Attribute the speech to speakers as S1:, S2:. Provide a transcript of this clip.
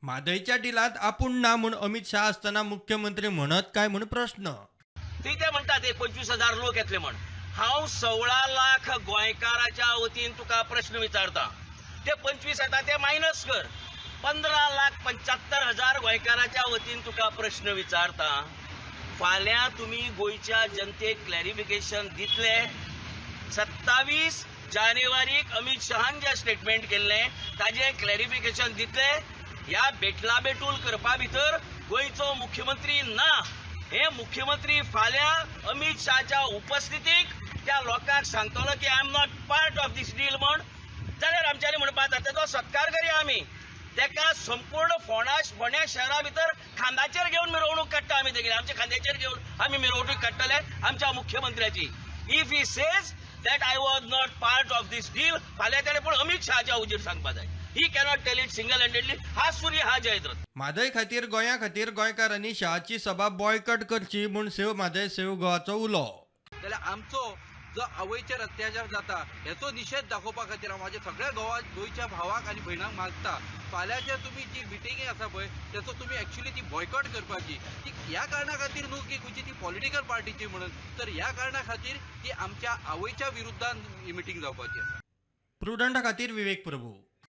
S1: म्हादयच्या डिलांत आपूण ना म्हूण अमित शाह आसतना मुख्यमंत्री म्हणत काय म्हूण प्रश्न.
S2: ती ते म्हणटात एक 25,000 लोक येतले म्हण. हांव 16 लाख गोंयकाराच्या वतीन तुका प्रश्न विचारता. ते 25 येता ते मायनस कर. 15,75,000 गोंयकाराच्या वतीन तुका प्रश्न विचारता, फाल्यां तुमी गोंयच्या जनतेक क्लॅरिफिकेशन दितले? 27 जानेवारीक अमित शहान जे स्टेटमेंट केल्लें ताजें क्लॅरिफिकेशन दितले? ह्या बेटला बेटूल करपा भितर गोंयचो मुख्यमंत्री ना. हे मुख्यमंत्री फाल्यां अमित शहाच्या उपस्थितीक त्या लोकांक सांगतलो की "I am not part of this deal" म्हण जाल्यार आमच्यांनी म्हणपा जाता, तेजो सत्कार करया आमी. तेका संपूर्ण फोंडा फोंड्या शहरा भितर खांदाचेर घेवन मिरवणूक काडटा आमी तेगेली. आमच्या खांद्याचेर घेवन आमी मिरवणूक काडटले आमच्या मुख्यमंत्र्याची, if he says that "I was not part of this deal". फाल्यां तेणें पूण अमित शहाच्या हुजीर सांगपा जाय. He cannot tell it single handedly. हा सूर्य, हा जयद्रथ.
S1: म्हादय खातीर, गोंया खातीर गोंयकारांनी शहाची सभा बॉयकट करची म्हूण सेव्ह म्हादय सेव्ह गोवाचो उलो.
S3: जाल्यार आमचो जो आवयचेर अत्याचार जाता हेचो निशेध दाखोवपा खातीर हांव म्हाज्या सगळ्या गोवा गोंयच्या भावाक आनी भयणांक मागता, फाल्यांचे तुमी जी मिटिंगी आसा पळय, तेचो तुमी एक्चुली ती बॉयकॉट करपाची. ती ह्या कारणा खातीर न्हू की खंयची ती पॉलिटिकल पार्टीची म्हणून, तर ह्या कारणा खातीर की आमच्या आवयच्या विरुद्धान ही मिटींग जावपाची आसा.
S1: प्रुडंटा खातीर विवेक प्रभू.